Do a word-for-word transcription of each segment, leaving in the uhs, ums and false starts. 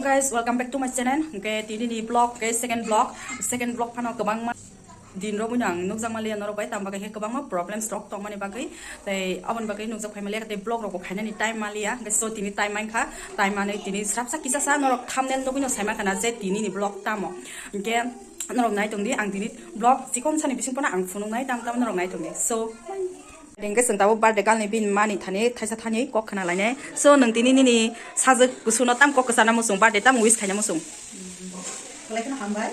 Guys, welcome back to my channel. Hwnkhe tini ni vlog, hwnkhe second vlog, second vlog phano kwbangma din rogwi no ang nukjakma liya norok bai, tamo bagwi khe kwbangma problems rok tongmani bagwi, tei aboni bagwi nukjak phaima liya, tei vlog rok bo khainani time ma liya, hwnkhe so tini time mankha, time manwi tini srapsa kisa sa norok thumbnail nugwi no saima khana je tini ni vlog tamo, hwnkhe norok nai tongdi ang tini vlog chikon sani bising phano ang phunuknai, tamo tamo norok nai tongdi, so. Hingke chwng tabuk birthday girl ni bini mani thani thaisa thani kok khna lainai. So, nwng tini nini sajwk kusuno tam kok kwchana muchung, birthday tam wish khaina muchung. Belai kheno hambai.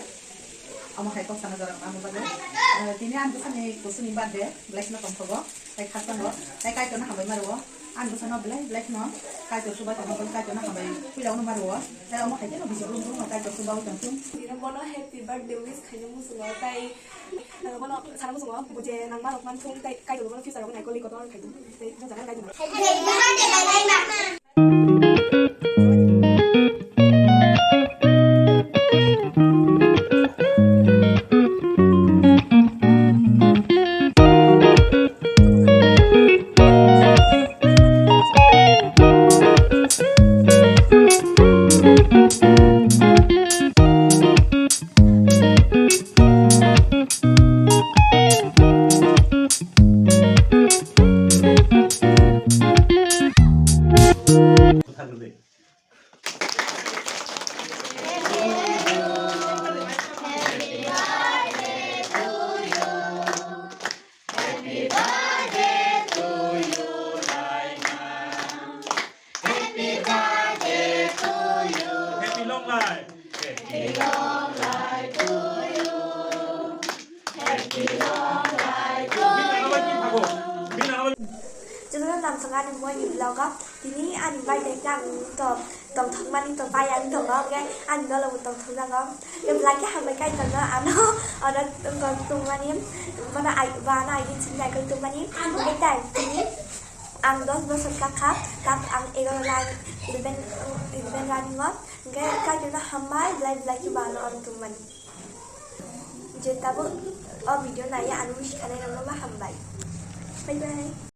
Omo hai kok sana jora amo bagwi. Eh, tini ani bwsani kusuni birthday, belai kheno tongthogo. Tai khakchangbo. Tai Kaitorno hambai ma rwo. Ani bwsano belai belai kheno Kaitor chubai tongma bagwi Kaitorno hambai puila uno ma rwo. Tai omo hai kheno bisi brum brum Kaitor chubai tongthung. Tini bono happy birthday wish khaina muchungo. Tai Bono sana muchungo, bo je nangma rok manthung tei Kaitor bono future rok naikoli kotor khaithung tei jajagani Kaitor. Happy long life. Jotono tongthok ani moi ni vlog o. Tini ani birthday khe ang to tongthok mani to pai ang tongo, hwnkhe ani dolo bo tongthok jago. Hwnkhe belai khe hambai kaitor no ano oro tong tongmani, bono ai, bo ano aidin simi naikol tongmani. Hwnkhe tai tini ang dos bosor kakha, tak ang egaroh running, eleven, eleven running o. Hwnkhe kaitor no hambai belai belai khe bo ano oro tongmani. Je tabuk o video naiya, ano wish khanai rokno bo hambai. Bye bye.